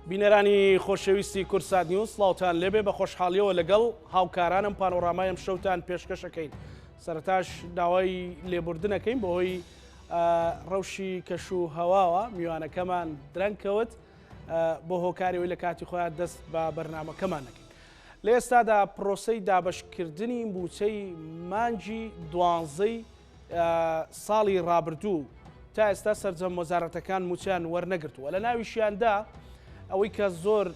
بینەرانی خۆشەویستی کوردسات نیوز سڵاوتان لێبێ بە خۆشحاڵیەوە لەگەڵ هاوکارانم پانۆرامای ئەم شەوتان پێشکەشەکەین سەرەتاش داوای لێبوردنەکەین بەهۆی ڕەوشی کەش و هەواوە میوانەکەمان درەنگ کەوت بۆ هۆکاری ئەوەی لە کاتی خۆیان دەست بە بەرنامەکەمان نەکەین. لە ئێستادا پرۆسەی دابەشکردنی مووچەی مانگی دوانزەی ساڵی ڕابردوو تا ئێستا سەرجەم وەزارەتەکان مووچەیان وەرنەگرتووە لە ناویشیاندا ئەوەی کە زۆر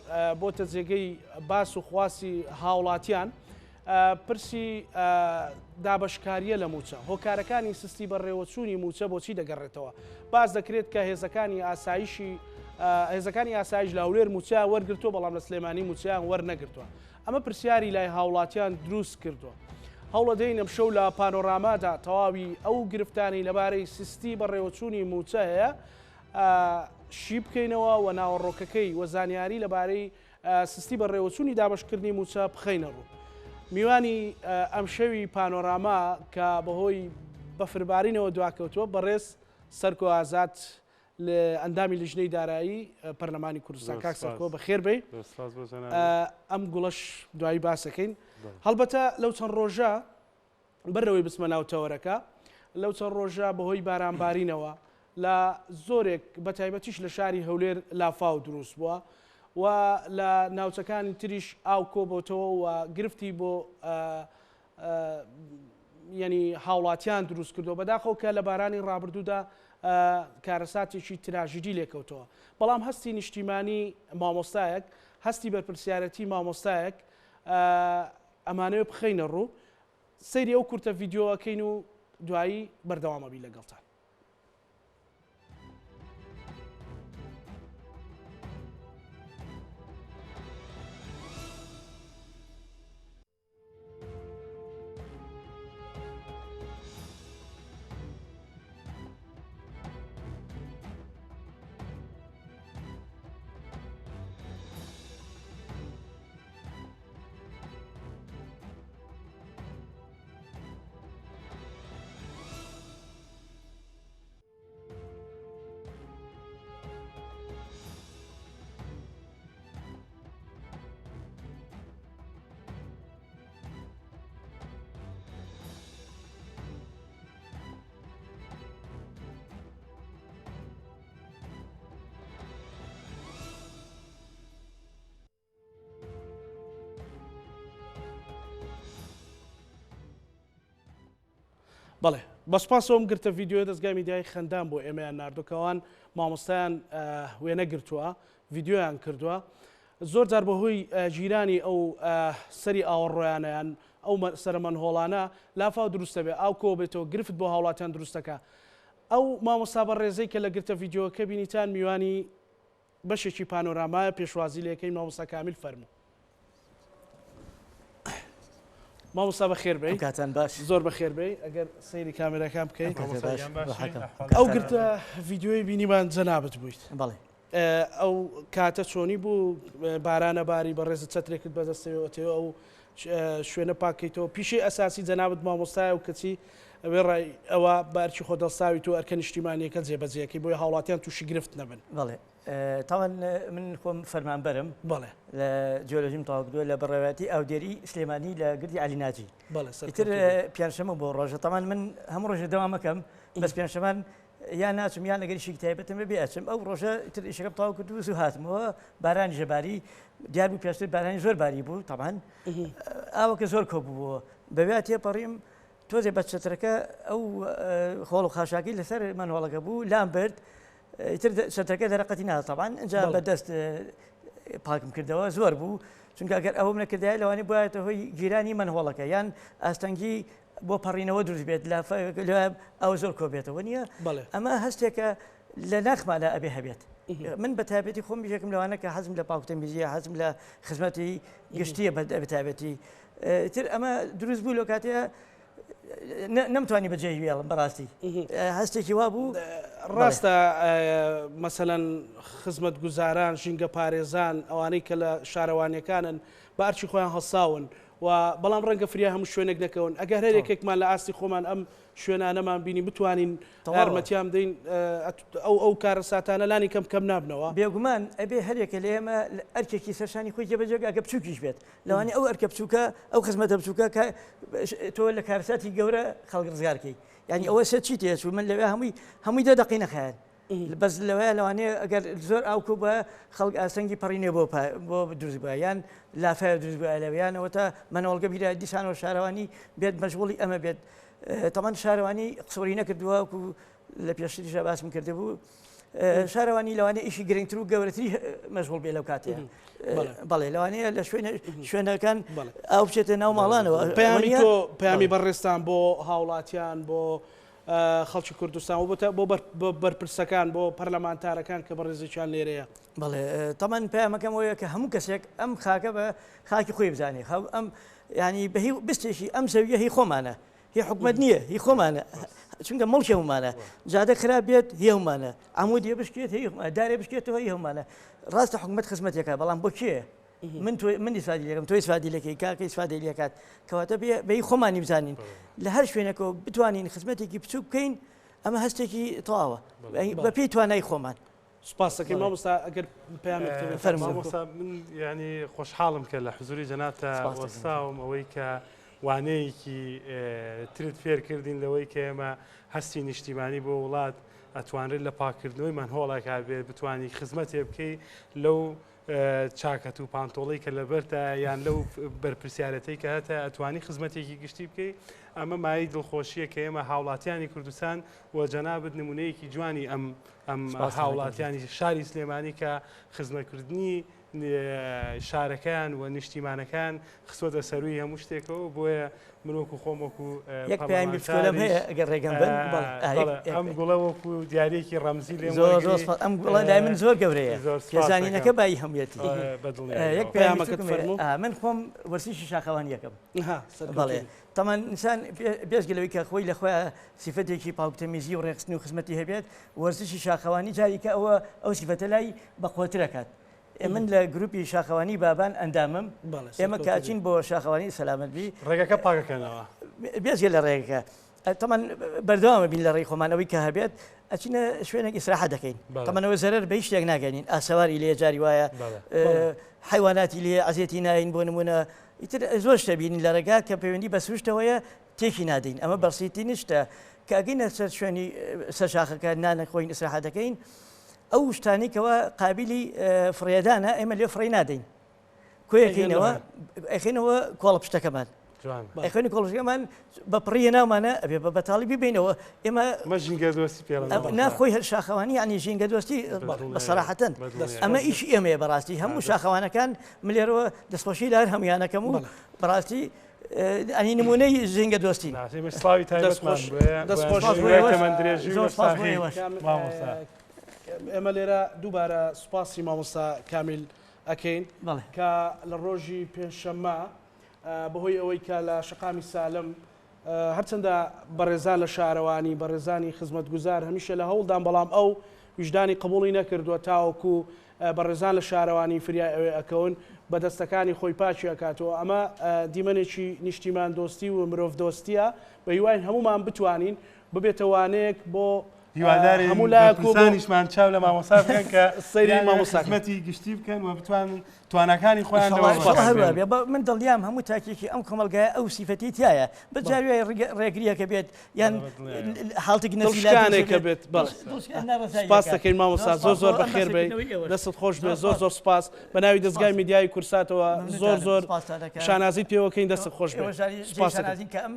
بۆتە جێگەی باس و خواسی هاوڵاتیان پرسی دابەشکارییە لە مووچە، هۆکارەکانی سستی بەڕێوەچوونی مووچە بۆچی دەگەڕێتەوە؟ باس دەکرێت کە هێزەکانی ئاسایشی هێزەکانی ئاسایش لە هەولێر مووچەیان وەرگرتووە، بەڵام لە سلێمانی مووچەیان وەرنەگرتووە. ئەمە پرسیاری لای هاوڵاتیان دروست کردووە. هەوڵەدەین ئەمشەو لە پانۆرامادا تەواوی ئەو گرفتانەی لەبارەی سستی بەڕێوەچوونی مووچە هەیە شی بکەینەوە و ناوەڕۆکەکەی و زانیاری لەبارەی سستی بەڕێوەچوونی دابەشکردنی مووچە بخەینە ڕوو. میوانی ئەمشەوی پانۆراما کە بەهۆی بەفربارینەوە دواکەوتووە، بەڕێز سەرکۆ ئازاد ئەندامی لیژنەی دارایی پەرلەمانی کوردستان. کاک سەرکۆ بەخێر بێی. ئەم گوڵەش دوایی باسەکەین. هەڵبەتە لەو چەند ڕۆژە بەر لەوەی بچمە ناو تەوەرەکە، لەو چەند ڕۆژە بەهۆی بارانبارینەوە لە زۆرێک بەتایبەتیش لە شاری هەولێر لافاو دروست بووە و لە ناوچەکانی تریش ئاو کۆبۆتەوە و گرفتی بۆ یعنی هاوڵاتیان دروست کردو بەداخەوە کە لە بارانی ڕابردوودا کارەساتێکی تراژیدی لێکەوتەوە بەڵام هەستی نیشتیمانی مامۆستایەک هەستی بەرپرسیارەتی مامۆستایەک ئەمانەوێ بخەینە ڕوو سەیری ئەو کورتە ڤیدیۆ ئەکەین و دوایی بەردەوام ئەبین لەگەڵتان. بەڵێ بە سوپاسەوە ئەم گرتە ڤیدیۆیە دەزگای میدیایی خەندان بۆ ئێمەیان ناردوو کەوان مامۆستایان وێنە گرتووە ڤیدیۆیان کردووە زۆر جار بەهۆی گیرانی ئەو سەری ئاوەڕۆیانەیان ئەو سەرە مەنهۆڵانە لافاو دروستە بێ ئاو کۆ بێتەوە گرفت بۆ هاوڵاتیان دروستەکە ئەو مامۆستا بەڕێزەی کە لە گرتە ڤیدیۆکە بینیتان میوانی بەشێکی پانۆرامایە پێشوازی لێکەین مامۆستا کامیل فەرموو. مامۆستا بەخێر بێی. کاتان باش. زۆر بەخێر بێی ئەگەر سەیری کامێراکان بکەیت. ئەو گرتە ڤیدیۆی بینیمان جەنابت بوویت. بەڵێ. ئەو کاتە چۆنی بوو بارانە باری بەڕێزت چەترێکت بەدەستەوە ئەتەوێ ئەو شوێنە پاکەیتەوە پیشەی ئەساسی جەنابت مامۆستایە و کەچی وێڕای ئەوە بە ئەرکی خۆت هەڵساویت و ئەرکە نیشتیمانییەکە جێبەجێ ئەکەی بۆیە هاوڵاتیان تووشی گرفت نەبن. بەڵێ تاوان من خۆم فەرمانبەرم. بەڵێ. لە جیۆلۆجیم تەواو کردووە لە بەڕێوەیەتی ئاودێری سلێمانی لە گردی عەلی ناجی. بەڵێ ئیتر پێنجشەممە بۆ ڕۆژە تاوان من هەموو ڕۆژێ دەوام ئەکەم بەس پێنجشەمان یا ناچم یان ئەگەر ئیشێکی تایبەتم هەبێ ئەچم ئەو ڕۆژە ئیتر ئیشەکەم تەواو کرد و زوو هاتمەوە بارانی ژەباری دیار بوو پێشتر بارانی زۆر باری بوو تەبان ئاوەکە زۆر کۆ بووەوە بەویا تێپەڕیم تۆزێ بە چەترەکە ئەو خۆڵ و خاشاکی لەسەر مەنهۆڵەکە بوو لام برد ئیتر چەترەکە دەرەقەتی نادا تەبان ئینجا بەدەست پاکم کردەوە زۆر بوو چونکە ئەگەر ئەوم نەکردای لەوانەیە بوایەتە هۆی گیرانی مەنهۆڵەکە یان ئاستەنگی بۆ پەڕینەوە دروست بێت لە ئەوە زۆر کۆبێتەوە نییە ئەمە هەستێکە لە ناخمانە ئەبێ هەبێت من بە تایبەتی خۆم یەکم لەوانە کە حەزم لە پاکتەمیزیە حەزم لە خزمەتی گشتیە بە تایبەتی تر ئەمە دروست بوو لەو کاتەیە نەمتوانی بەجێی وێڵم بەڕاستی هەستێکی وا بوو ڕاستە مەسەەن خزمەت گوزاران ژینگە پارێزان ئەوانەی کە لە شارەوانیەکانن بە ئەرچی خۆیان هەڵساون. و بەڵام ڕەنگە فریا هەموو شوێنێک نەکەون ئەگەر هەر یەکێکمان لە ئاستی خۆمان ئەم شوێنانەمان بینی بتوانین یارمەتیان بدەین ئەو ئەو کارەساتانە لانی کەم کەم نابنەوە. بێگومان ئەبێ هەریەکە لە ئێمە ئەرکێکی سەرشانی خۆی جێبەجێ بکات ئەگەر بچووکیش بێت لەوانەیە ئەو ئەرکە بچووکە ئەو خزمەتە بچووکە کە تۆ لە کارەساتی گەورە خەڵک ڕزگار کەی یعنی ئەوە سێ چی تێچوو من لەوێ هەمووی هەمووی دە دەقەی نەخایاند بەس لەوەیە لەوانەیە ئەگەر زۆر ئاو کۆ بووە خەڵک ئاستەنگی پەڕینێ بۆ بۆ دروست بووە یان لافاوێ دروست بووە لەوێ یان ئەوەتا مەنۆڵگە بیرە دیسانەوە شارەوانی بێت مەشغوڵی ئەمە بێت تەمان شارەوانی قسوری نەکردووە وەکو لە پێشتریشا باسم کردبوو شارەوانی لەوانەیە ئیشی گرنگتر و گەورەتری مەشغوڵ بێ لەو کاتەیە بەڵێ لەوانەیە لە شوێنە شوێنەکان ئاو بچێتە ناو ماڵانەوە پەیامی تۆ پەیامی بەڕێزتان بۆ هاوڵاتیان بۆ خەڵکی کوردستان و بۆ بەرپرسەکان بۆ پەرلەمانتارەکان کە بەڕێزێکیان لێرەیە. بەڵێ تەمان پەیامەکەم ئەوەیە کە هەموو کەسێک ئەم خاکە بە خاکی خۆی بزانێ ئەم ینی بەهی بستێکی ئەم زەویە هی خۆمانە هی حکومت نییە هی خۆمانە چونکە مڵکی هەموومانە جادە خراپ بێت هی هەموومانە عمودێ بشکێت هی دارێ بشکێتەوە هی هەموومانە ڕاستە حکومت خزمەتێکە بەڵام بۆ کێ من تۆ من ئیسفادی لەکەم تۆ ئیسفادی لەکەی کاکە ئیسفادەی لەکات کەواتە بێ خۆمانی بزانین لە هەر شوێنێکەوە بتوانین خزمەتێکی بچوک بکەین ئەمە هەستێکی تەواوە بەپێی توانای خۆمان. سوپاس دەکەین مامۆستا ئەگەر پەیامێکت هەبێت فەرموو. مامۆستا من یعنی خۆشحاڵم کە لە حزوری جەنابتا وەستاوم ئەوەی کە وانەیەکی ترت فێر کردین لەوەی کە ئێمە هەستی نیشتیمانی بۆ وڵات ئەتوانرێت لە پاکردنەوەی مەنهۆڵێکا بێت بتانی خزمەتێ بکەی لەو چاکەت و پانتۆڵەی کە لەبەرتە یان لەو بەرپرسیارەتەی کە هەتە ئەتوانی خزمەتێکی گشتی بکەی ئەمە مایەی دڵخۆشیە کە ئێمە هاوڵاتیانی کوردستان و جەنابت نمونەیەکی جوانی ئەم ئەم هاوڵاتیانی شاری سلێمانی کە خزمەتکردنی شارەکەیان و نیشتیمانەکان خستوەتە سەروی هەموو شتێکەوە بۆیە من وەکو خۆم وەکو یەک پەیامی بچکۆلەم هەیە ئەگەر ڕێگەم بن ئەم گوڵە وەکو دیارێکی ڕەمزی لێم زۆر زۆر سپاس ئەم گوڵە لای من زۆر گەورەیە پێزانینەکە بایی هەموویەتی یەک پەیامەکەت فەرموو من خۆم وەرزشی شاخەوانیەکەم بەڵێ تەمان ئینسان بێجگە لەوەی کە خۆی لە خۆیان سیفەتێکی پاکتەمیزی و ڕێکخستن و خزمەتی هەبێت وەرزشی شاخەوانی جاریکە ئەوە ئەو سیفەتە لای بەقوەترەکات من لە گروپی شاخەوانی بابان ئەندامم ئێمە کە ئەچین بۆ شاخەوانی سەلامەت بی ڕێگەکە پاکەکەنەوە بێجگە لە ڕێگەکە تەمان بەردەوامە بین لە ڕێی خۆمانەوەی کە هەبێت ئەچینە شوێنێک ئیسراحە دەکەین تەمەنەوە زەرەر بە هیچ شتێک ناگەنین ئاسەواری لێ جاری وایە حیواناتی لێ ئەزیەتی ناین بۆ نمونە ئیتر زۆر شتە بینین لە ڕێگا کە پەیوەندی بە سروشتەوەیە تێکی نادەین ئەمە بەسیتی نیشتە کە ئەگەینە سەر شوێنی سەر شاخەکە نانە خۆین ئیسراحە دەکەین ئەو شتانەی کەوا قابیلی فڕێدانە ئێمە لێ فڕێ نادەین کۆیەکەینەوە ئەخینەوە کۆڵە پشتەکەمان ئەخوێنی کۆڵەکەمان بە پڕیە ناومانە ئەبێ بە بەتاڵی ببینەوە ئێمە ژینگە دۆستی پێ ناخۆی هەر شاخەوانی ینی ژینگە دۆستی بە سەراحەتەن ئەمە ئیشی ئێمەیە بەڕاستی هەموو شاخەوانەکان ملێرەوە دەستخۆشی لار هەمویانەکەم و بەڕاستی ئەنی نمونەی ژینگە دۆستی سڵاوی تایبەتمان دەستخۆش تەمەندرێژی مامۆستا ئێمە لێرە دووبارە سوپاسی مامۆستا کامیل ئەکەین کە لە ڕۆژی پێنجشەممە بەهۆی ئەوەی کە لە شەقامی سالم هەرچەندە بەڕێزان لە شارەوانی بەڕێزانی خزمەتگوزار هەمیشە لە هەوڵدان بەڵام ئەو ویژدانی قبوڵی نەکردووە تاوەکو بەڕێزان لە شارەوانی فریای ئەوێ ئەکەون بە دەستەکانی خۆی پاکی ئەکاتەوە ئەمە دیمەنێکی نیشتیمان دۆستی و مرۆڤ دۆستیە بە هیواین هەمومان بتوانین ببێتە وانەیەک بۆ هیوادارین هەموو لایەک و بۆ بەرپرسانیشمان چاو لە مامۆستا بکەن کە سەیری بیانەوێت مامۆستا بکەن. خزمەتی گشتی بکەن و بتوانن تواناکانی خۆیان لەوە ئیشەڵا ئیشەڵا هەر بەکار وا بێنن. بێ من دڵنیام هەموو تاکێکی ئەم کۆمەڵگایە ئەو سیفەتی تیایە بەس جاری وایە ڕێگرییەکە بێت یان حاڵتێکی نەفسی لا دروست دڵشکانێکە بێت بێت بەڵێ دڵشکان ناڕەزاییەکە. سوپاس دەکەین مامۆستا زۆر زۆر سوپاس زۆر بۆ ئەم بەخێر بێی باسەکردنەوەی ئێوەش. دەستت خۆش بێ زۆر زۆر سوپاس. زۆر سوپاس بە ناوی دەزگای سوپاس. میدیایی کوردساتەوە زۆر مەمنونتانم زۆر سوپاستان دەکەم. شانازیت پێوەکەین دەستت خۆش بێ ئێوەش جێی سوپاس دەکەین. شانازین کە ئەم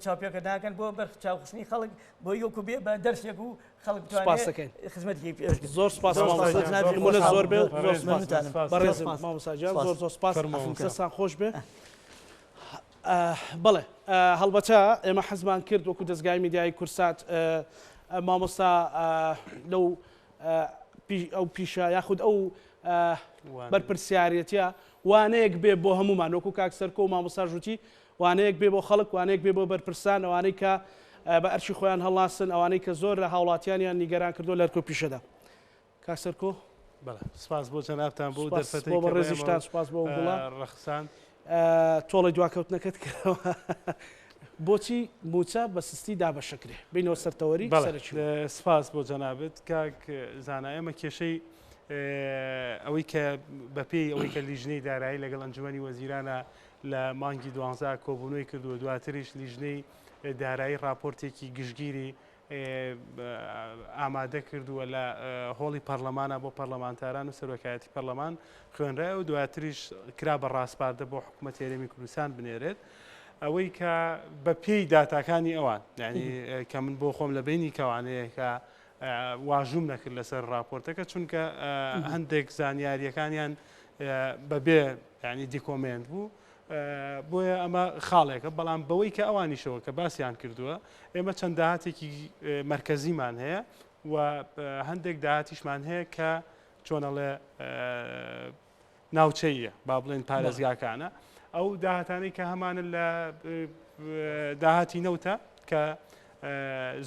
چاوپێکەوتنەکەن بۆ بەر چاوخستنی خەڵک بۆ یەکو بێ بە دەرسێک و خەڵک سوپاس بتوانێت دەکەین. خزمەتێکی پێش بکات. زۆر سوپاس زۆر مامۆستا سوپاس جنابی نمونە خۆشحاڵ زۆر بێ بووم. زۆر سوپاس ممنونتانم. زۆر بەڕێزم سوپاس. مامۆستا گیان سوپاس. زۆر زۆر سوپاس فەرموو. دەستان خۆش بێ بەڵێ هەڵبەتە ئێمە حەزمان کرد وەکو دەزگای میدیایی کورسات مامۆستا لەو ئەو پیشە یاخود ئەو بەرپرسیارەتە وانەیەک بێ بۆ هەمومان وەکو کاک سەرکۆ و مامۆستا ژووتی وانەیەک بێ بۆ خەڵک وانەیەک بێ بۆ بەرپرسان ئەوانەی کە بە ئەرکی خۆیان هەڵناسن ئەوانەی کە زۆر لە هاوڵاتیانیان نیگەران کردووە لە ئەرک و پیشەدا. کاک سەرکۆ. بەڵێ سپاس بۆ جەنابتان بۆ سپاس دەرفەتەی بۆ کە بە ئێمە بەڕێزیشتان سپاس بۆ ئەو گوڵە. ڕەخساند. تۆڵەی دواکەوتنەکەت کراوە بۆچی موچە بە سستی دابەشەکرێ بینەوە سەرتەوەری سەرەکی سپاس بۆ جەنابت کاک زانا ئێمە کێشەی ئەوەی کە بەپێی ئەوەی کە لیژنەی دارایی لەگەڵ ئەنجومەنی وەزیرانە لە مانگی دوانزە کۆبوونەوەی کردووە دواتریش لیژنەی دارایی راپۆرتێکی گشتگیری ئامادە کردووە لە هۆڵی پەرلەمانە بۆ پەرلەمانتاران و سەرۆکایەتی پەرلەمان خوێنرای و دواتریش کرا بە ڕاسپاردە بۆ حکوومەت هەرێمی کوردستان بنێرێت. ئەوەی کە بە پێی داتاکانی ئەوان یعنی کە من بۆ خۆم لە بینی کەوانەیە کە واژوم نەکرد لەسەر راپۆرتەکە چونکە هەندێک زانیاریەکانیان بەبێ ینی document بوو بۆیە ئەمە خاڵێکە، بەڵام بەوەی کە ئەوانیشەوە کە باسیان کردووە، ئێمە چەند داهاتێکی مەرکەزیمان هەیە و هەندێک داهاتیشمان هەیە کە چۆنەڵێ ناوچەیە با بڵێن پارێزگاکانە ئەو داهاتانەی کە هەمانە لە داهاتی نەوتە کە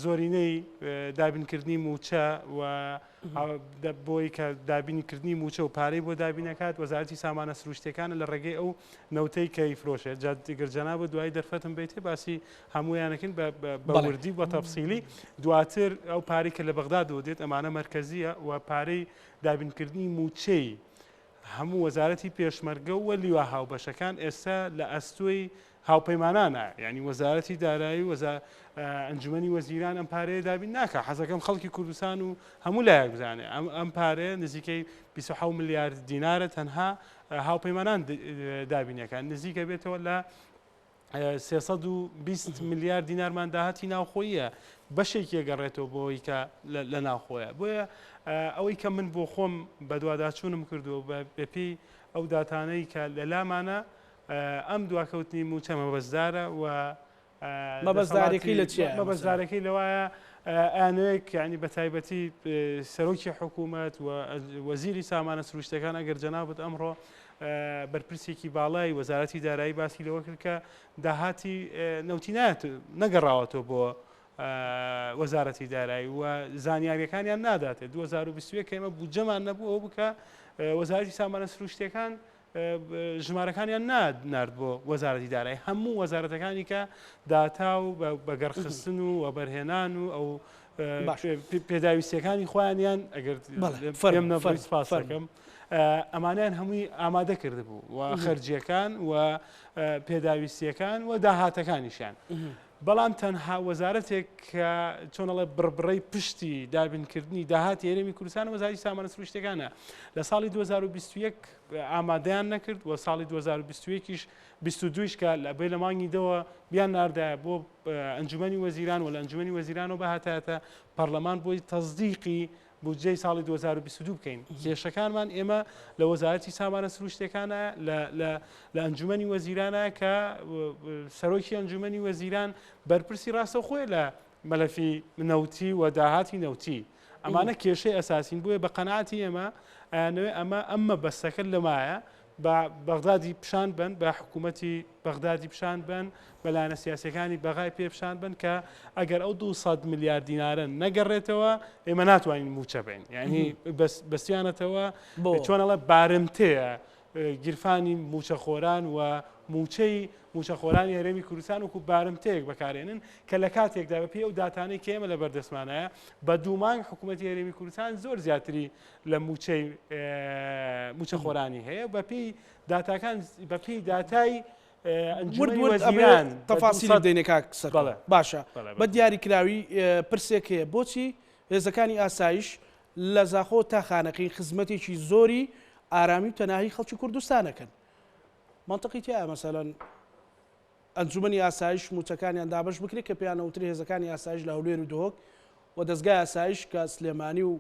زۆرینەی دابینکردنی مووچە و بۆی کە دابینکردنی مووچە و پارەی بۆ دابینەکات وەزارەتی سامانە سروشتەکانە لە ڕێگەی ئەو نەوتەی کە ئیفرۆشێت جا گەر جەنابت دوایی دەرفەتم بیتێ باسی هەموویانەکەین بە وردی و بە تەفسیلی دواتر ئەو پارەی کە لە بەغدادەوە دێت ئەمانە مەرکەزیە و پارەی دابینکردنی مووچەی هەموو وەزارەتی پێشمەرگە و لیوا هاوبەشەکان ئێستا لە ئەستۆی هاوپەیمانانە، یانی وەزارەتی دارایی و ئەنجومەنی وەزیران ئەم پارەیە دابین ناکا، حەزەکەم خەڵکی کوردستان و هەموو لایەک بزانێ ئەم پارەیە نزیکەی 27 ملیار دینارە تەنها هاوپەیمانان دابینەکان نزیکە بێتەوە لە 320 ملیار دینارمان داهاتی ناوخۆیە بەشێکی گەڕێتەوە بۆی کە لە ناوخۆیە بۆیە ئەوەی کە من بۆ خۆم بەدواداچوونم کردووە بەپێی ئەو داتانەی کە لە لامانە ئەم دواکەوتنی مووچە مەبەستدارە و مەبەستدارەکەی لە چییە؟ مەبەستدارەکەی لەوایە ئەیانەوێت یانی بە تایبەتی سەرۆکی حکوومەت و وەزیری سامانە سروشتەکان ئەگەر جەنابت ئەمڕۆ بەرپرسێکی باڵای وەزارەتی دارایی باسی لەوە کرد کە داهاتی نەوتی نایەت نەگەڕاوەتەوە بۆ وەزارەتی دارایی و زانیاریەکانیان ناداتێ 2021 کە ئێمە بودجەمان نەبوو ئەوە بوو کە وەزارەتی سامانە سروشتیەکان ژمارەکانیان نارد بۆ وەزارەتی دارایی هەموو وەزارەتەکانی کە داتا و بەگەڕخستن و وەبەرهێنان و ئەو پێداویستیەکانی خۆیانیان ئەگەر پێم نەبڕی سپاس دەکەم ئەمانیان هەمووی ئامادە کردبوو و خەرجیەکان و پێداویستیەکان و داهاتەکانیشیان. بەڵام تەنها وەزارەتێک کە چۆن ئەڵێ بڕبڕەی پشتی دابینکردنی داهاتی هەرێمی کوردستان وەزارەتی سامانە سروشتیەکانە لە ساڵی 2021 ئامادەیان نەکرد و ساڵی 2021 یش 22 یش کە لە بێ لە مانگی دەوە بیان ناردایە بۆ ئەنجومەنی وەزیران و لە ئەنجومەنی وەزیرانەوە بهاتایەتە پەرلەمان بۆی تەزدیقی بودجەی ساڵی 2022 بکەین. کێشەکانمان ئێمە لە وەزارەتی سامانە سروشتیەکانە، لە لە لە ئەنجومەنی وەزیرانە کە سەرۆکی ئەنجومەنی وەزیران بەرپرسی ڕاستەوخۆیە لە مەلەفی نەوتی و داهاتی نەوتی. ئەمانە کێشەی ئەساسین بۆیە بە قەناعەتی ئێمە ئەیانەوێ ئەمە ئەم مەبەستەکە لەمایە بە بەغدادی پیشان بەن، بە حکوومەتی بەغدادی پیشان بەن، بە لایەنە سیاسییەکانی بەغای پێ پیشان بەن کە ئەگەر ئەو 200 ملیار دینارە نەگەڕێتەوە ئێمە ناتوانین مووچە بەین. یعنی بەستیانەتەوە چۆن ئەڵێ بارمتەیە گیرفانی مووچەخۆران و مووچەی مووچەخۆرانی هەرێمی کوردستان وەکو بارمتەیەک بەکارێنن کە لە کاتێکدا بەپێی ئەو داتانەی کە ئێمە لە بەردەستمانایە بە دوو مانگ حکوومەتی هەرێمی کوردستان زۆر زیاتری لە مووچەی مووچەخۆرانی هەیە بەپێی داتاکان بەپێی داتای ئەنجومەنی وەزیران تەفاسیلی بدەینێ کاک سەرکەوت باشە بە دیاریکراوی پرسێک هەیە بۆچی هێزەکانی ئاسایش لە زاخۆ تا خانەقین خزمەتێکی زۆری ئارامی و تەناهی خەڵکی کوردستانەکەن مەنتقی تیایە مەسەلەن ئەنجومەنی ئاسایش مووچەکانیان دابەش بکرێت کە پێیان ئەوترێ هێزەکانی ئاسایش لە هەولێر و دهۆک و دەزگای ئاسایش کە سلێمانی و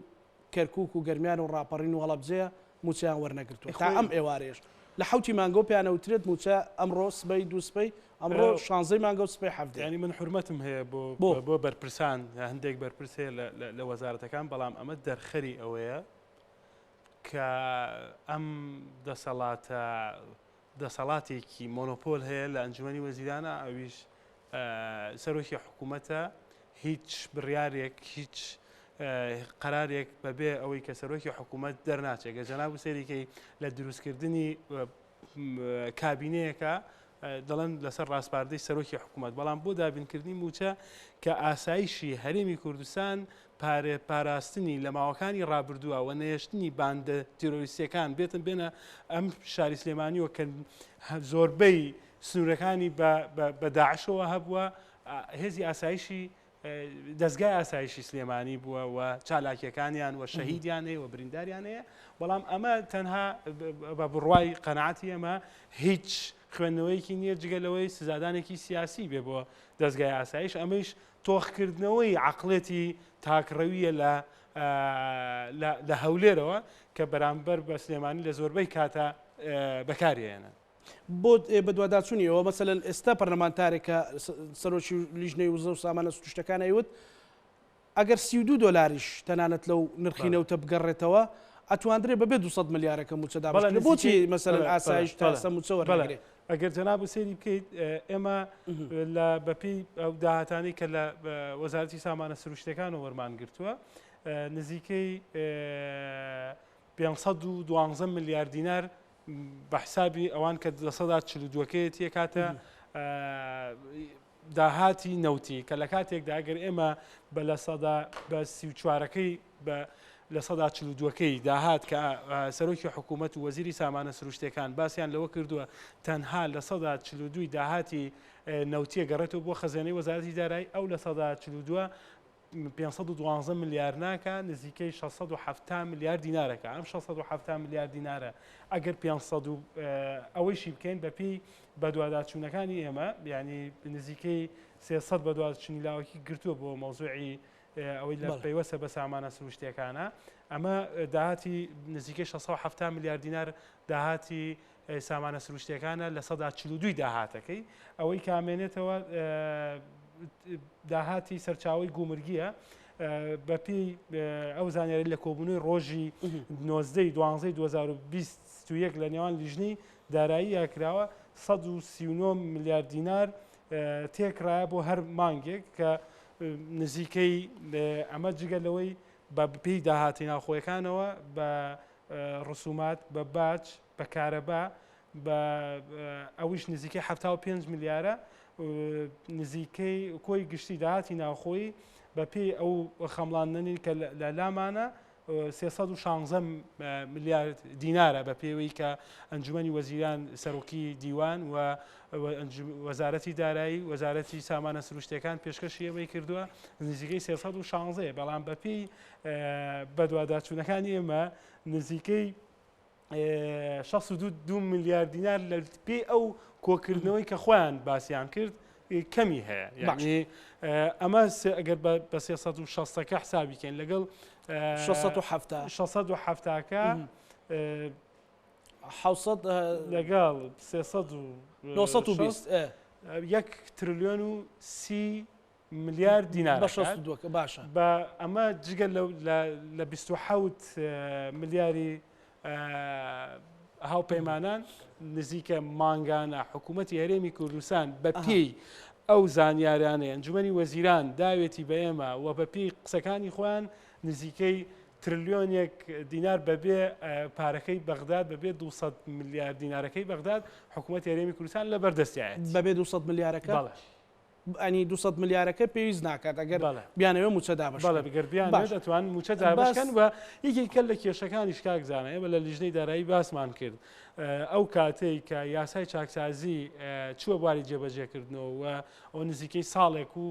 کەرکوک و گەرمیان و ڕاپەڕین و هەڵەبجەیە مووچەیان وەرنەگرتووە تا ئەم ئێوارەیەش لە حەوتی مانگەوە پێیان ئەوترێت مووچە ئەمڕۆ سبەی دوو سبەی ئەمڕۆ شانزەی مانگە و سبەی حەڤدەیە. یانی من حورمەتم هەیە بۆ بۆ بەرپرسان هەندێک بەرپرس هەیە لە وەزارەتەکان بەڵام ئەمە دەرخەری ئەوەیە کە ئەم دەسەڵاتە دەسەڵاتێکی مۆنۆپۆل هەیە لە ئەنجومەنی وەزیرانە ئەویش سەرۆکی حکوومەتە هیچ بڕیارێک هیچ قەرارێک بەبێ ئەوەی کە سەرۆکی حکوومەت دەرناچێت گە جەناب و سەیریکەی لە دروستکردنی کابینەیەکە دەڵێن لەسەر ڕاسپاردەی سەرۆکی حکوومەت، بەڵام بۆ دابینکردنی مووچە کە ئاسایشی هەرێمی کوردستان پارێ پاراستنی لە ماوەکانی ڕابردووە و نەهێشتنی باندە تیرۆریستیەکان بێتن بێنە ئەم شاری سلێمانیوە کە زۆربەی سنوورەکانی بە داعشەوە هەبووە، هێزی ئاسایشی دەزگای ئاسایشی سلێمانی بووە و چالاکیەکانیان و شەهیدیان هەیە و برینداریان هەیە، بەڵام ئەمە تەنها بە بڕوای قەناعەتی ئێمە هیچ خوێندنەوەیەکی نییە جگە لەوەی سزادانێکی سیاسی بێ بۆ دەزگای ئاسایش، ئەمەیش تۆخکردنەوەی عەقڵێتی تاکڕەویە لە لە هەولێرەوە کە بەرامبەر بە سلێمانی لە زۆربەی کاتە بەکارهێنن. بۆ بەدواداچوونی ئەوە مەسەلەن ئێستا پەرلەمانتارێک کە سەرۆکی لیژنەی وزە و سامانە سروشتەکان ئەیوت ئەگەر 32 دۆلاریش تەنانەت لەو نرخی نەوتە بگەڕێتەوە ئەتواندرێ بەبێ 200 ملیارەکە مووچە دابەش بکرێت. بۆچی مەسەلەن ئاسایش تا ئێستا مووچە وەرناگرێ؟ ئەگەر جەنابت سەیری بکەیت ئێمە لە بەپێی ئەو داهاتانەی کە لە وەزارەتی سامانە سروشتەکانەوە وەرمان گرتووە نزیکەی 512 ملیار دینار بە حسابی ئەوان کە 42%ەکەیەتی ئەکاتە داهاتی نەوتی کە لە کاتێکدا ئەگەر ئێمە بە لە سەدا بە سی و چوارەکەی بە لە سەدا چل و دووەکەی داهات کە سەرۆکی حکوومەت و وەزیری سامانە سروشتەکان باسیان لەوە کردووە تەنها لە سەدا چل و دووی داهاتی نەوتیە گەڕێتەوە بۆ خەزێنەی وەزارەتی دارایی ئەو لە سەدا چل و دووە 512 ملیار ناکا نزیکەی 670 ملیار دینارەکە ئەم 670 ملیار دینارە ئەگەر 500 و ئەوەیشی بکەین بە پێی بەدواداچوونەکانی ئێمە یعنی نزیکەی 300 بەدواداچوونی لاوەکی گرتووە بۆ مەوزوعی ئەوەی لە پەیوەستە بە سامانە سروشتیەکانە ئەمە داهاتی نزیکەی 670 ملیار دینار داهاتی سامانە سروشتیەکانە 42%ی داهاتەکەی ئەوەی کامێنێتەوە داهاتی سەرچاوی گومرگیە بەپێی ئەو زانیاری لە کۆبوونەوەی ڕۆژی 19 دوانزەی 2021 لە نێوان لیژنەی دارایی کراوە 139 ملیار دینار تێکرایە بۆ هەر مانگێک کە نزیکەی ئەمە جگە لەوەی بە پێی داهاتی ناوخۆیەکانەوە بە ڕسومات بە باج بە کارەبا بە ئەویش نزیکەی 75 ملیارە نزیکەی کۆی گشتی داهاتی ناوخۆی بە پێی ئەو خەمڵاندنەی کە لە لامانە 316 ملیار دینارە بە پێوەی کە ئەنجومەنی وەزیران سەرۆکی دیوان و وەزارەتی دارایی وەزارەتی سامانە سروشتەکان پێشکەشی ئێمەی کردووە نزیکەی 316 بەڵام بە پێی بەدواداچوونەکانی ئێمە نزیکەی 62 ملیار دینار لە پێی ئەو کۆکردنەوەی کە خۆیان باسییان کرد کەمی هەیە یعنی ئەمە ئەگەر بە 360ەکە حسابی کەین لەگەڵ 670 670ەکە 600 لەگەڵ 920 یەک ترلیۆن و سی ملیار دینار بە 62 کە باشە. بە ئەمە جگە لە 27 ملیاری هاوپەیمانان نزیکە مانگانە حکوومەتی هەرێمی کوردستان بە پێی ئەو زانیارانەی ئەنجومەنی وەزیران داوێتی بە ئێمە و بە پێی قسەکانی خۆیان نزیکەی ترلیۆنێک دینار بەبێ پارەکەی بەغداد بەبێ 200 ملیار دینارەکەی بەغداد حکوومەتی هەرێمی کوردستان لە بەردەستیایەتی. بەبێ 200 ملیارەکە؟ بەڵێ. ئەنی 200 ملیارەکە پێویست ناکات ئەگەر بیانەوێ مووچە دابەش بەڵێ گەر بیانەوێت دەتوان مووچە دابەش بکەن و یەکێکە لە کێشەکانیش کاک زانا ئێمە لە لیژنەی دارایی باسمان کرد ئەو کاتەی کە یاسای چاکسازی چووە بواری جێبەجێکردنەوە و ئەو نزیکەی ساڵێک و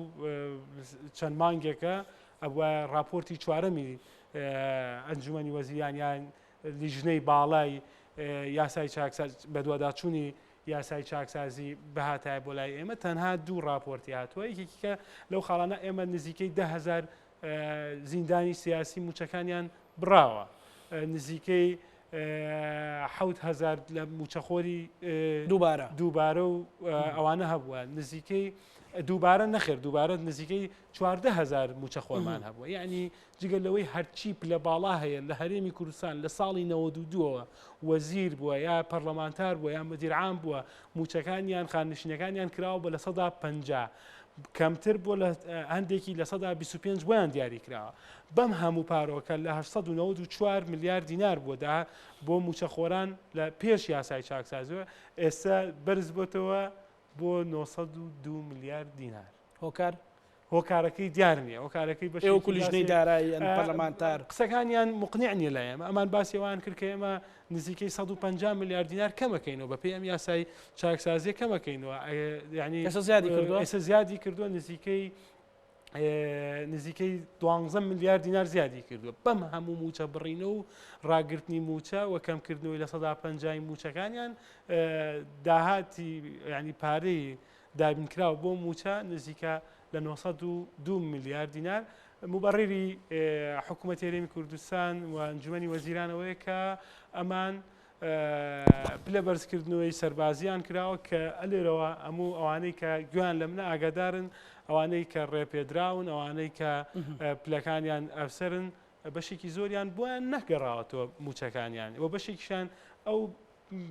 چەند مانگێکە ئەبوایە راپۆرتی چوارەمی ئەنجومەنی وەزیران یان لیژنەی باڵای یاسای چاکساز بەدواداچوونی یاسای چاکسازی بهاتایە بۆ لای ئێمە تەنها دوو ڕاپۆرتی هاتووە یەکێکی کە لەو خاڵانە ئێمە نزیکەی 10هزار زیندانی سیاسی موچەکانیان بڕاوە نزیکەی 1000 لە موچەخۆری دووبارە دووبارە و ئەوانە هەبووە نزیکەی دووبارە نەخێر دووبارە نزیکەی 14هزار موچەخۆرمان هەبووە یعنی جگە لەوەی هەرچی پلە باڵا هەیە لە هەرێمی کوردستان لە ساڵی 92ەوە وەزیر بووە یا پەرلەمانتار بووە یا مدیر عام بووە مووچەکانیان خانەنشینەکانیان کراوە بە 50%. کەمتر بۆ لە هەندێکی 25% بۆیان دیاری کراوە. بەم هەموو پارۆکە لە 894 ملیار دینار بووە دا بۆ مووچەخۆران لە پێش یاسای چاکسازیەوە، ئێستا بەرز بۆتەوە بۆ 902 ملیار دینار. هۆکار؟ هۆکارەکەی دیار نییە، هۆکارەکەی بەشێکی ئێوە وەکو لیژنەی باسی دارایی یان پەرلەمانتار؟ قسەکانیان موقنیع نییە لای ئێمە، ئەمان باسی ئەوەیان کرد کە ئێمە نزیکەی 150 ملیار دینار کەمەکەینەوە بەپێی ئەم یاسای چاکسازیە کەمەکەینەوە، یعنی ئێستا زیادی کردووە؟ ئێستا زیادی کردووە نزیکەی نزیکەی 12 ملیار دینار زیادی کردووە. بەم هەموو موچە بڕینە و ڕاگرتنی موچە و کەمکردنەوەی 50% موچەکانیان داهاتی ینی پارەی دابینکراو بۆ مووچە نزیکە لە 902 ملیار دینار. موبەڕیری حکوومەتی هەرێمی کوردستان و ئەنجومەنی وەزیرانەوەیە کە ئەمان پلە بەرزکردنەوەی سەربازیان کراوە کە ئەلێرەوە هەموو ئەوانەی کە گویان لە منە ئاگادارن، ئەوانەی کە ڕێپێدراون، ئەوانەی کە پلەکانیان ئەفسەرن، بەشێکی زۆریان بۆیان نەگەڕاوەتەوە مووچەکانیان و بەشێکیشیان ئەو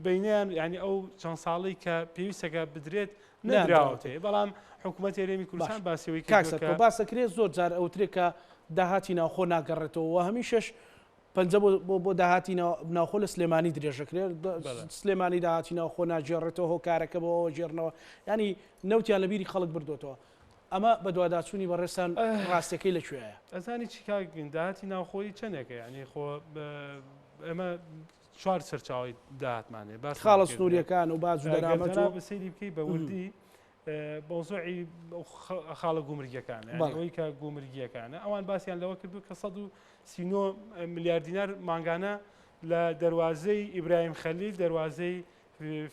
بینیان یعنی ئەو چەند ساڵەی کە پێویستەکە بدرێت نەدراوەتێ، بەڵام حکوومەت هەرێمی کوردستان باسیەوەی کاک سەرکۆ باسەکرێت زۆر جار ئەوترێت کە داهاتی ناوخۆ ناگەڕێتەوە و هەمیشەش پەنجە بۆ داهاتی ناوخۆ لە سلێمانی درێژەکرێت، سلێمانی داهاتی ناوخۆ ناگێڕێتەوە، هۆکارەکە بۆ ئەوە گێڕنەوە، ینی نەوتیان لە بیری خەڵک بردوێتەوە. ئەمە بەدواداچوونی بەڕێزتان ڕاستیەکەی لە کوێیە؟ ئەزانی چی کاک داهاتی ناوخۆیی چەندێکە؟ یعنی خۆ ئێمە چوار سەرچاوەی داهاتمان هەیە، باسمان خاڵە کرد. سنووریەکان و باج و دەرامەت و جەناب سەیری بکەی بە وردی مەوزوعی خاڵە گومرگیەکانە، یعنی ئەوەی کە گومرگیەکانە ئەوان باسیان لەوە کردو کە 139 ملیار دینار مانگانە لە دەروازەی ئیبراهیم خەلیل، دەروازەی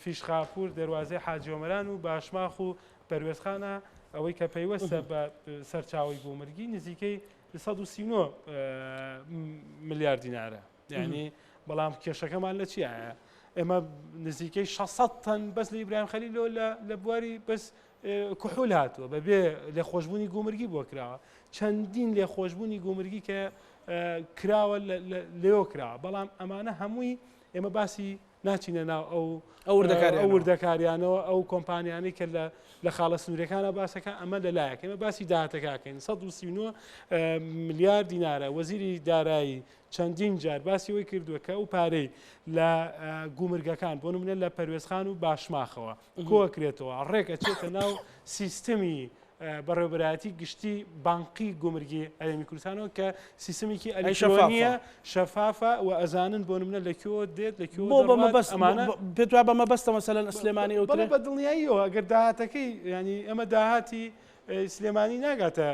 فیشخاپور، دەروازەی حاجی ئۆمەران و باشماخ و پەروێزخانە ئەوەی کە پەیوەستە بە سەرچاوەی گومرگی نزیکەی 139 ملیار دینارە. یعنی بەڵام کێشەکەمان لە چیایە؟ ئێمە نزیکەی 600 تەن بەس لە ئیبراهیم خەلیلەوە لە بواری بەس کحول هاتووە بەبێ لێخۆشببوونی گومرگی بۆ کراوە، چەندین لێخۆشببوونی گومرگی کە کراوە لێوە کراوە، بەڵام ئەمانە هەمووی ئێمە باسی ناچینە ناو ئەو ئەو وردەکاریانەوە، ئەو کۆمپانیانەی کە لە خاڵە سنوورەکانە باسەکە، ئەمە لەلایەک ئێمە باسی داهاتەکەکەین 139 ملیار دینارە. وەزیری دارایی چەندین جار باسی ئەوەی کردووە کە ئەو پارەی لە گومرگەکان بۆ نمونە لە پەروێزخان و باشماخەوە کۆکرێتەوە ڕێک ئەچێتە ناو سیستمی بەڕێوەبەرایەتی گشتی بانقی گومرگی هەرێمی کوردستانەوە کە سیستمێکی ئەلیکترۆنیە شەفافە و ئەزانن بۆ نمونە لە کوێوە دێت لە کوێوە بۆ بە دەڕوات. مەبەست ئەمانە پێت وایە بە مەبەستە مەسەلەن سلێمانی ئەوترێ؟ بەڵێ بە دڵنیاییەوە ئەگەر داهاتەکەی ینی ئەمە داهاتی سلێمانی ناگاتە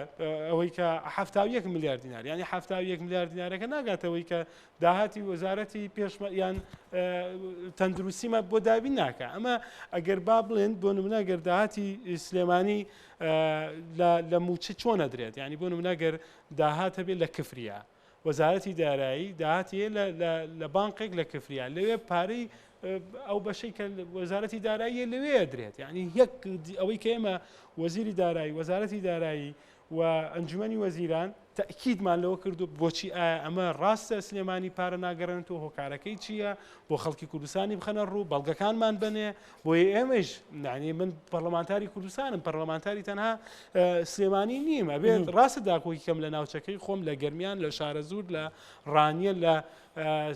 ئەوەی کە 71 ملیار دینار، یعنی 71 ملیار دینارەکە ناگاتە ئەوەی کە داهاتی وەزارەتی پێشمە یان تەندروستیمە بۆ دابین ناکە. ئەمە ئەگەر با بڵێن بۆ نمونە ئەگەر داهاتی سلێمانی لە موچە چۆن ئەدرێت، یعنی بۆ نمونە ئەگەر داهات هەبێت لە کفریە، وەزارەتی دارایی داهاتی هەیە لە بانقێک لە کفریە، لەوێ پارەی ئەو بەشەی کە وەزارەتی داراییە لەوێ ئەدرێت. یعنی یەک ئەوەی کە ئێمە وەزیری دارایی، وەزارەتی دارایی و ئەنجومەنی وەزیران تەئکیدمان لەوە کردو بۆچی ئایا ئەمە ڕاستە سلێمانی پارە ناگەڕێنێتەوە، هۆکارەکەی چییە، بۆ خەڵکی کوردستانی بخەنە ڕوو، بەڵگەکانمان بنێ. بۆیە ئێمەش یعنی من پەرلەمانتاری کوردستانم، پەرلەمانتاری تەنها سلێمانی نیم، ئەبێت ڕاستە داکۆکی کەم لە ناوچەکەی خۆم، لە گەرمیان، لە شارەزوور، لە ڕانیە، لە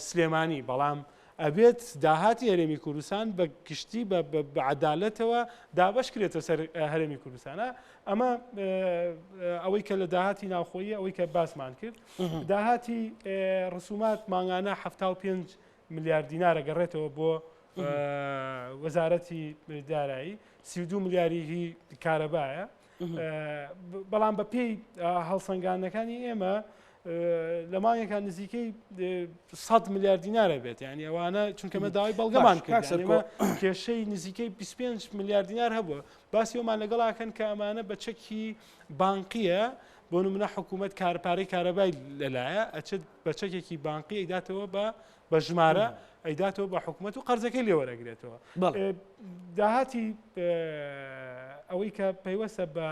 سلێمانی، بەڵام ئەبێت داهاتی هەرێمی کوردستان بە گشتی بە عەدالەتەوە دابەش کرێتە سەر هەرێمی کوردستانە. ئەمە ئەوەی کە لە داهاتی ناوخۆیی ئەوەی کە باسمان کرد، داهاتی ڕسومات مانگانە 75 ملیار دینارە گەڕێتەوە بۆ وەزارەتی دارایی، 32 ملیاری هی کارەبایە. بەڵام بە پێی هەڵسەنگاندنەکانی ئێمە لە مانگێکا نزیکەی 100 ملیار دینارە بێت. یعنی ئەوانە چونکە مە داوای بەڵگەمان کرد، یعنی ئێمە کێشەی نزیکەی 25 ملیار دینار هەبووە. باسی ئەومان لەگەڵاکەن کە ئەمانە بە چەکی بانقیە، بۆ نمونە حکوومەت پارەی کارەبای لەلایە ئەچێت بە چەکێکی بانقی ئەیداتەوە بە ژمارە ئەیداتەوە بە حکوومەت و قەرزەکەی لێوەرەگرێتەوە. داهاتی ئەوەی کە پەیوەستە بە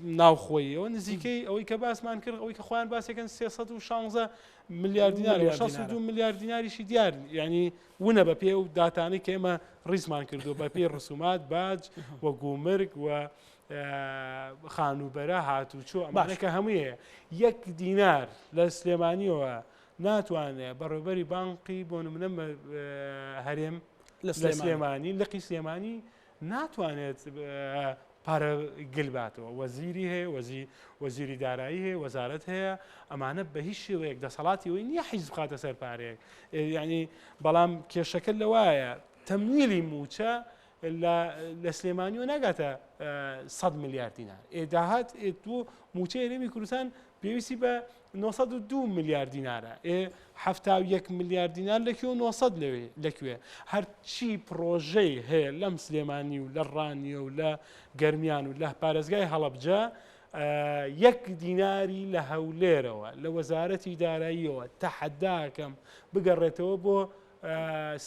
ناوخۆییەوە نزیکەی ئەوەی کە باسمان کرد ئەوەی کە خۆیان باسێکن 316 ملیار دینار و 62 ملیار دیناریشی دیار ینی ونە بە پێ و داتانی کە ئێمە ڕیزمان کردو بە پێی ڕسومات باج و گومرگ و خانووبەرە هاتوچۆ ئەمانەکە هەمووی هەیە یەک دینار لە سلێمانیەوە ناتوانێت بەڕێوبەری بانقی بۆ نمونە هەرێم لە سلێمانی لقی سلێمانی ناتوانێت پارە گل باتەوە وەزیری هەیە وەزی وەزیری دارایی هەیە وەزارەت هەیە ئەمانە بە هیچ شێوەیەک دەسەڵاتی ئەوی نییە حیز بخاتە سەر پارەیەک یعنی بەڵام کێشەکە لەوایە تەمویلی موچە لە سلێمانیەوە ناگاتە 100 ملیار دینار ئێ داهات ئێ تۆ موچەی هەرێمی کوردستان پێویستی بە 902 ملیار دینارە ئێ 71 ملیار دینار لە کوێ و 900 لەوێ لە کوێ هەرچی پڕۆژەی هەیە لەم سلێمانی و لە ڕانیە و لە گەرمیان و لە پارێزگای هەڵەبجە یەک دیناری لە هەولێرەوە لە وەزارەتی داراییەوە تەحەداکەم بگەڕێتەوە بۆ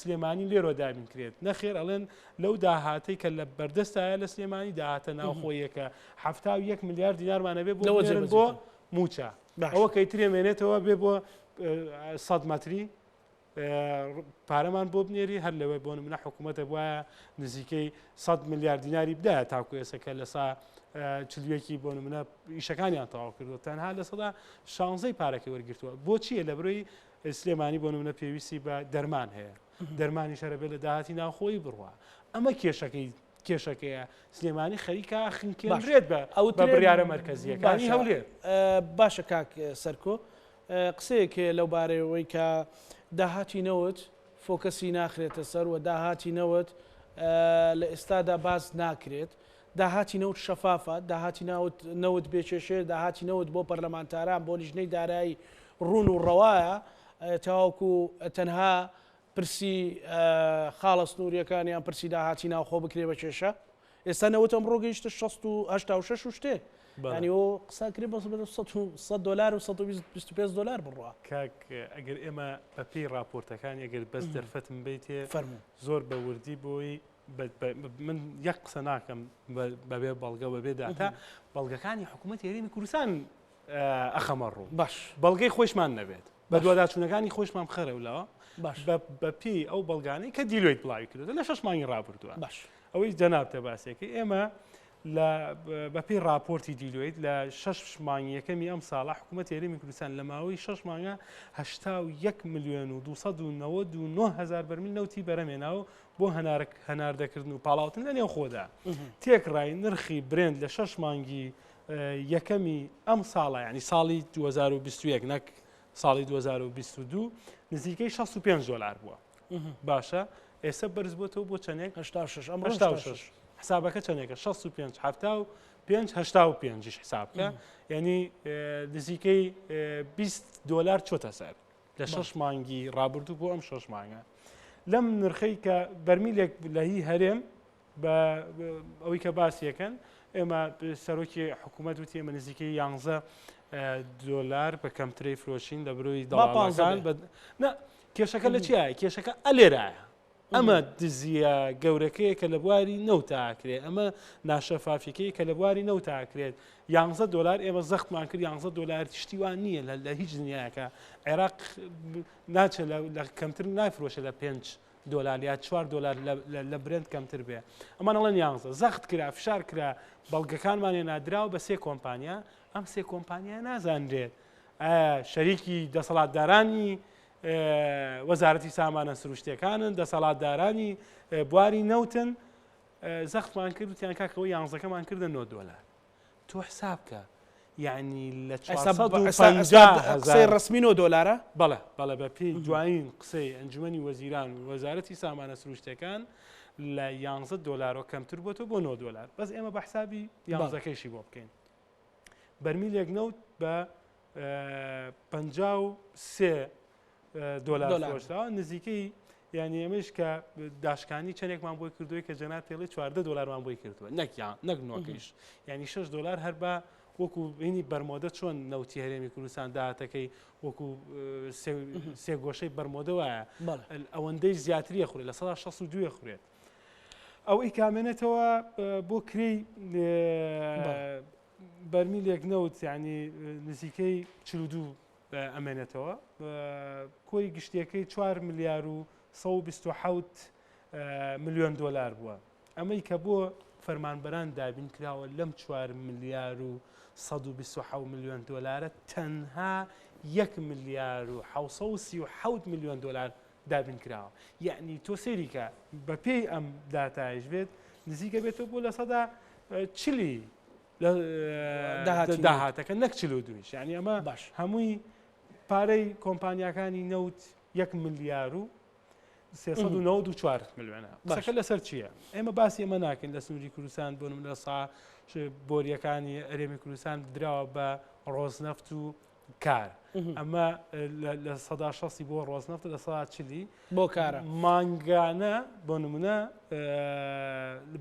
سلێمانی لێرەوە دابین کرێت نەخێر ئەڵێن لەو داهاتەی کە لە بەردەستایە لە سلێمانی داهاتە ناوخۆیەکە 71 ملیار دینارمانە بێ بۆ بۆ موچە ئەوە کەی ترێ مێنێتەوە بێ بۆ 100 مەتری پارەمان بۆ بنێری هەر لەوەی بۆ منە حکوومەتە وایە نزیکەی 100 ملیار دیناری بدایە تاکو ئێستا کە لە سا چلویەکی بۆ نمونە ئیشەکانیان تەواو کردووە تەنها لە سەدا شانزەی پارەکەی وەرگرتووە بۆچیە لە برۆی سلێمانی بۆ نمونە پێویستی بە دەرمان هەیە دەرمانیش هەرە بێت لە داهاتی ناوخۆیی بڕوا ئەمە کێشەکەی کێشەکەیە سلێمانی خەریکە خنکێنرێت بە ئەو بە بڕیارە مەرکەزیەکانی هەولێر. باشە کاک سەرکۆ قسەیەک هەیە لەو بارەیەوەی کە داهاتی نەوت فۆکەسی ناخرێتە سەر و داهاتی نەوت لە ئێستادا باس ناکرێت داهاتی نەوت شەفافە، داهاتی ناوت نەوت بێ کێشەیە، داهاتی نەوت بۆ پەرلەمانتاران، بۆ لیژنەی دارایی ڕوون و ڕەوایە، تاوەکو تەنها پرسی خاڵە سنوورییەکان یان پرسی داهاتی ناوخۆ بکرێ بە کێشە. ئێستا نەوت ئەمڕۆ گەیشتە 86 و شتێ. یانی ئەو قسە کرێ بەس بە 100 دۆلار و 125 دۆلار بڕوا. کاک ئەگەر ئێمە بە پێی ڕاپۆرتەکان ئەگەر بەس دەرفەتم بیتێ زۆر بە وردی بۆی من یەک قسە ناکەم بەبێ بەڵگە بەبێ داتا بەڵگەکانی حکوومەت هەرێمی کوردستان ئەخەمە ڕوو باش بەڵگەی خۆشمان نەبێت بە دوواداچوونەکانی خۆشمان بخەرەولەوە بەپێی ئەو بەڵگانەی کە دیلۆیت بڵاوی کردێت لە شش مانگی ڕابردووە باش ئەوەی جەنابتە باسێکی ئێمە بەپێی راپۆرتی دیلۆیت لە شش مانگی یەکەمی ئەم ساڵە حکوومەت هەرێمی کوردستان لە ماوەی شش مانگە 81 میلیۆن و 299 هزار بەرمیل نەوتی بەرەمێناوە بۆ هەناردەکردن و پاڵاوتن لە نێوخۆدا. تێکڕای نرخی برێنت لە شەش مانگی یەکەمی ئەم ساڵە یعنی ساڵی 2021 نەک ساڵی 2022 نزیکەی 65 دلار بووە باشە ئێستا بەرز بۆتەوە بۆ چەندێک 86 ئەم 86 حسابەکە چەندێکە 65 هەفتا و 5 85 حسابکە یعنی نزیکەی 20 دلار چۆتە سەر لە شەش مانگی ڕابردوو بۆ ئەم شەش مانگە لەم نرخەی کە بەرمیلێک لە هی هەرێم بە ئەوەی کە باسیەکەن ئێمە سەرۆکی حکوومەت وتی ئێمە نزیکەی یانزە دۆلار بە کەمترەی فرۆشین لە برۆی دەڵاڵەکان کێشەکە لە چیایە کێشەکە ئەلێرایە ئەمە دزییە گەورەکەیە کە لە بواری نەوتا ئەکرێت، ئەمە ناشەفافیکەیە کە لە بواری نەوتا ئەکرێت. یانزە دۆلار ئێمە زەختمان کرد یانزە دۆلار شتی وا نییە لە هیچ دنیایەکە عێراق ناچێت لە کەمتر نافرۆشێت لە پێنج دۆلار یا چوار دۆلار لە برێنت کەمتر بێ ئەمان ئەڵێن یانزە زەخت کرا فشار کرا بەڵگەکانمان نادراوە بە سێ کۆمپانیا ئەم سێ کۆمپانیا نازانرێت ئایا شەریکی دەسەڵاتدارانی وەزارەتی سامانە سروشتیەکانن، دەسەڵاتدارانی بواری نەوتن، زەختمان کرد وتیان کاکەوە یانزەکەمان کردە 9 دۆلار. تۆ حساب کە یعنی لە قسەی ڕسمی 9 دۆلارە؟ بەڵێ بەڵێ بە پێی دوایین قسەی ئەنجومەنی وەزیران و وەزارەتی سامانە سروشتەکان لە 11 دۆلارەوە کەمتر بۆتەوە بۆ 9 دۆلار بەس ئێمە بە حسابی یانزەکەیشی بۆ بکەین بەرمیلێک نەوت بە 53 دۆلار فرۆشراوە نزیکەی یعنی ئەمەش کە داشکانی چەندێکمان بۆی کردووی کە جەناب تێڵی 14 دلارمان بۆی کردووە نەک یان نەک نۆکەیش یعنی 6 دلار هەر بە وەکو بینی بەرمۆدە چۆن نەوتی هەرێمی کوردستان داهاتەکەی وەکو سێ گۆشەی بەرمۆدە وایە ئەوەندەی زیاتریە خورێت لە سەدا 62 خوێت ئەو ئیکامێنێتەوە بۆ کرێی. بەرمیلێک نەوت یعنی نزیکەی 42 ئەمێنێتەوە کۆی گشتیەکەی 4 ملیار و 127 ملیۆن دۆلار بووە ئەمەی کە بۆ فەرمانبەران دابین کراوە لەم 4 ملیار و 127 ملیۆن دۆلارە تەنها 1 ملیار و 637 ملیۆن دۆلار دابین کراوە یەعنی تۆ سەیری کە بە پێی ئەم داتایش بێت نزیکە بێتەوە بۆ 40% لە داهاتەکە نەک 42 یعنی ئەمە باش هەمووی پارەی کۆمپانیاکانی نەوت یەک ملیار و 394 ملیۆنە قسەکە لەسەر چییە؟ ئێمە باسی ئەمە ناکەین لە سنووری کوردستان بۆ نمونە سا بۆریەکانی هەرێمی کوردستان دراوە بە ڕۆزنەفت و کار ئەمە 60% بۆ ڕۆزنەفتە 40% بۆ کارە مانگانە بۆ نمونە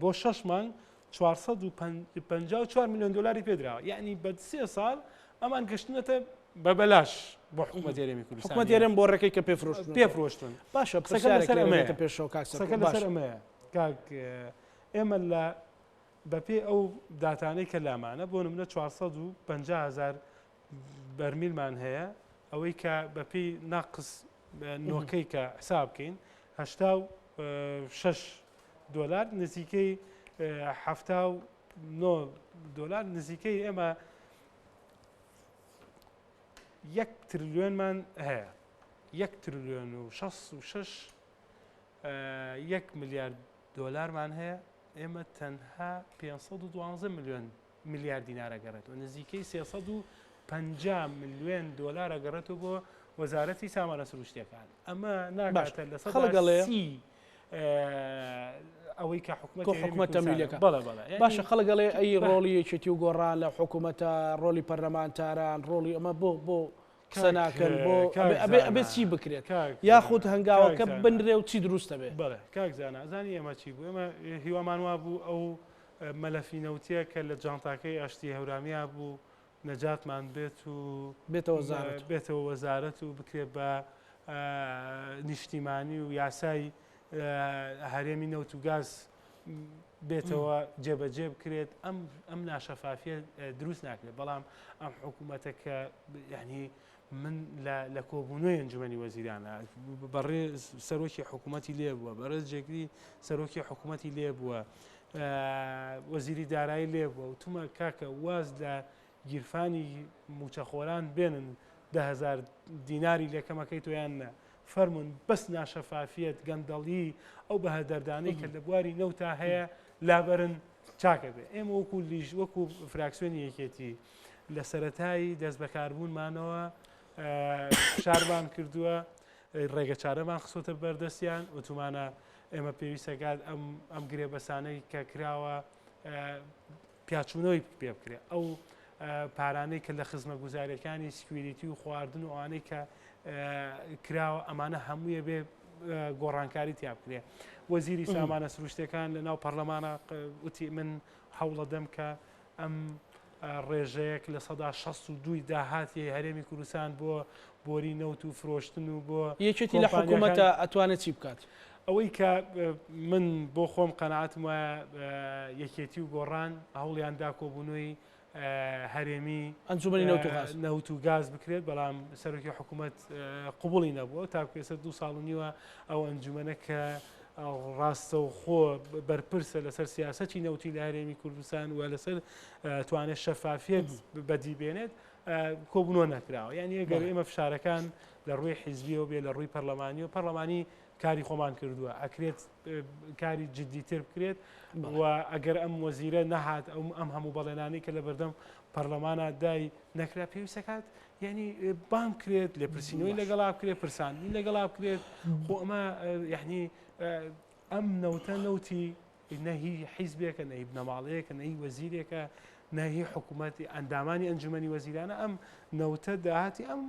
بۆ شش مانگ 454 میلیۆن دلاری پێدراوە یعنی بە سێ ساڵ ئەمان گەشتنەتە بە بەلاش بۆ حکوومەت هەرێمی کوردستان حکومەت هەرێم بۆ ڕێکەی کە پێفرۆشتن پێفرۆشتن باشە قسەکە لەسەر ئەمەیە پێشەوە کاک قسەکە لەسەر ئەمەیە کاک ئێمە لە بەپێی ئەو داتانەی کە لامانە بۆ نمونە 450 هزار بەرمیلمان هەیە ئەوەی کە بەپێی ناقس نۆکەی کە حساب بکەین 86 دۆلار نزیکەی 79 دۆلار نزیکەی ئێمە یەک ترلیۆنمان هەیە یەک ترلیۆن و 66 یەک ملیارد دۆلارمان هەیە ئێمە تەنها 512 ملیۆن ملیار دینار ئەگەڕێتەوە، نزیکەی 350 ملیۆن دۆلار ئەگەڕێتەوە بۆ وەزارەتی سامانە سروشتیەکان. ئەمە باش ناگاتە لە خەڵک ئەڵێ 30% ئەوەی کە حکومەت کۆ حکومەت تەمویلەکە. بەڵێ بەڵێ یعنی باشە خەڵک ئەڵێ ئەی ڕۆڵی یەکێتی و گۆڕان لە حکوومەتە ڕۆڵی پەرلەمانتاران ڕۆڵی ئەمە بۆ بۆ قسە ناکەن بۆ ئەبێ ئەبێ چی بکرێت یاخود هەنگاوەکە بنرێ و چی دروستە بێ؟ بەڵێ کاک زانا زانی ئێمە چی بوو ئێمە هیوامان وا بوو ئەو مەلەفی نەوتیە کە لە جانتاکەی ئاشتی هەورامیا بوو نەجاتمان بێت و بێتەوە وەزارەت بێتەوە وەزارەت و بکرێت بە نیشتیمانی و یاسای هەرێمی نەوت و گاز بێتەوە جێبەجێ بکرێت ئەم ئەم ناشەفافیە دروست ناکرێت بەڵام ئەم حکوومەتە کە یعنی من لە کۆبوونەوەی ئەنجومەنی وەزیرانە بەڕێز سەرۆکی حکوومەتی لێ بووە بەڕێز جێگری سەرۆکی حکوومەتی لێ بووە وەزیری دارایی لێ بووە وتومە کاکە واز لە گیرفانی موچەخۆران بێنن دههزار دیناری لێکەمەکەی تۆیان نە فەرمونون بەس ناشەفافیەت گەندەڵی ئەو بەهەدەردانەی کە لە بواری نەوتا هەیە لابەرن چاکە بێ ئێمە وەکو لیژ وەکو فراکسیۆنی یەکێتی لە سەتایی دەست بەکاربوونمانەوە فشارمان کردووە ڕێگە چارەمان خسۆتە بەردەستیان وتومانە ئێمە پێویستەکات ئەم ئەم گرێبەسانەی کە کراوە پیاچوونەوەی پێ بکرێت ئەو پارانەی کە لە خزمە گوزارەکانی security و خواردن و ئەوانەی کە کراوە ئەمانە هەموویە بێ گۆڕانکاری تیا بکرێ وەزیری سامانە سروشتەکان لە ناو پەرلەمانە وتی من هەوڵەدەم کە ئەم ڕێژەیەک 62% داهاتی هەرێمی کوردستان بۆ بۆری نەوت و فرۆشتن و بۆ یەکێتی لە حکوومەتە ئەتوانێت چی بکات؟ ئەوەی کە من بۆ خۆم قەناعەتم وایە یەکێتی و گۆڕان هەوڵیان دا کۆبوونەوەی هەرێمی ئەنجومەنی نەوت و غاز نەوت و گاز بکرێت بەڵام سەرۆکی حکوومەت قوبڵی نەبووە تاکو ئێستا دو ساڵ و نیوە ئەو ئەنجومەنە کە ڕاستەوخۆ بەرپرسە لەسەر سیاسەتی نەوتی لە هەرێمی کوردستان و لەسەر توانێت شەفافیەت بەدی بێنێت کۆبوونەوە نەکراوە یعنی ئەگەر ئێمە فشارەکان لە ڕووی حیزبیەوە بێ لە ڕووی پەرلەمانی و پەرلەمانی کاری خۆمان کردووە ئەکرێت کاری جدیتر بکرێت و ئەگەر ئەم وەزیرە نەهات ئەو ئەم هەموو بەڵێنانی کە لە بەردەم پەرلەمانە دای نەکرا پێویستەکات یعنی بام کرێت لێپرسینەوەی لەگەڵا بکرێت پرساندنی لەگەڵا بکرێت خۆ ئەمە یعنی ئەم نەوتە نەوتی نە هی حیزبێکە، نە هی بنەماڵەیەکە، نە هی وەزیرێکە، نە هی حکوومەتی ئەندامانی ئەنجومەنی وەزیرانە، ئەم نەوتە داهاتی ئەم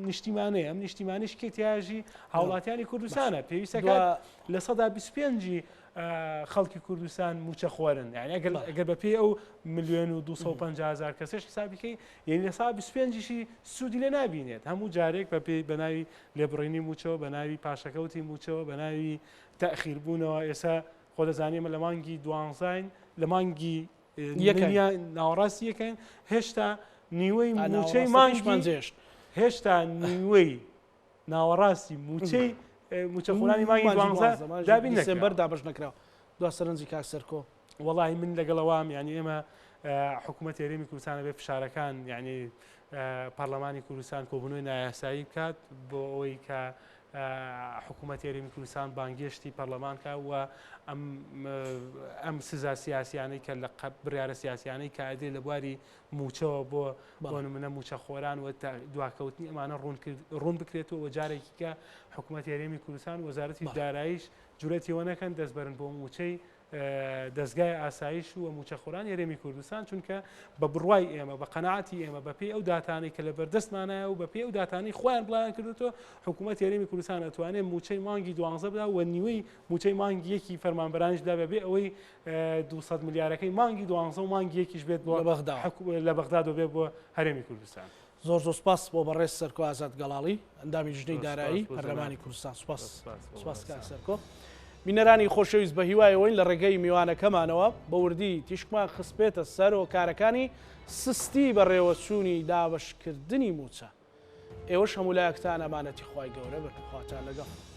نیشتیمانەیە، ئەم نیشتیمانیش کێ تیاژی هاوڵاتیانی کوردستانە، پێویستەکات 25%-ی خەڵکی کوردستان مووچەخۆرن، یعنی ئەگەر ئەگەر بە پێی ئەو 1,250,000 کەسەش حسابی کەی، یعنی 25%-یشی سوودی لێ نابینێت، هەموو جارێک بە پێی بە ناوی لێبڕینی مووچەوە، بە ناوی پاشەکەوتی مووچەوە، بە ناوی تەئخیربوونەوە، ئێستا خۆ دەزانی ئێمە لە مانگی دوانزاین لە مانگی. ناوەڕاستی یەکەین هێشتا نیوەی موچەی مانگیمان جێشت هێشتا نیوەی ناوەڕاستی موچەی موچەخۆرانی مانگی دوانزە دابین نەکرا دابەش نەکراوە دوا سەرنجی کاک سەرکۆ. وەڵاهی من لەگەڵەوام یعنی ئێمە حکوومەت هەرێمی کوردستان بێ فشارەکان یعنی پەرلەمانی کوردستان کۆبوونەوەی نایاسایی بکات بۆ ئەوەی کە حکوومەت هەرێمی کوردستان بانگێشتی پەرلەمان کا و ئەم سزا سیاسیانەی کە لە بڕیارە سیاسیانەی کە ئەدرێ لە بواری مووچەوە بۆ بۆ نمونە مووچەخۆران و دواکەوتنی ئەمانە ڕوون بکرێتەوە و جارێکی کە حکوومەت هەرێمی کوردستان وەزارەتی داراییش جورەتی ئەوە نەکەن دەست بەرن بۆ مووچەی دەزگای ئاسایش و مووچەخۆرانی هەرێمی کوردستان چونکە بە بڕوای ئێمە بە قەناعەتی ئێمە بەپێی ئەو داتانەی کە لە بەردەستمانایە و بەپێی ئەو داتانەی خۆیان بڵاویان کردوەوە حکوومەت هەرێمی کوردستان ئەتوانێت مووچەی مانگی دوانزە بدا و نیوەی مووچەی مانگی یەکی فەرمانبەرانیش بدا بەبێ ئەوەی 200 ملیارەکەی مانگی دوانزە و مانگی یەکیش بێت بۆ بەغدا لە بەغداد بێت بۆ هەرێمی کوردستان. زۆر زۆر سپاس بۆ بەڕێز سەرکۆ ئازاد گەڵاڵی ئەندامی لیژنەی دارایی پەرلەمانی کوردستان سپاس سپاس کاک سەرکۆ. بینەرانی خۆشەویست بە هیوای ئەوەین لە ڕێگەی میوانەکەمانەوە بە وردی تیشکمان خستبێتە سەر هۆکارەکانی سستی بەڕێوەچوونی دابەشکردنی مووچە. ئێوەش هەموو لایەکتان ئەمانەتی خوای گەورە بن. خواتان لەگەڵ.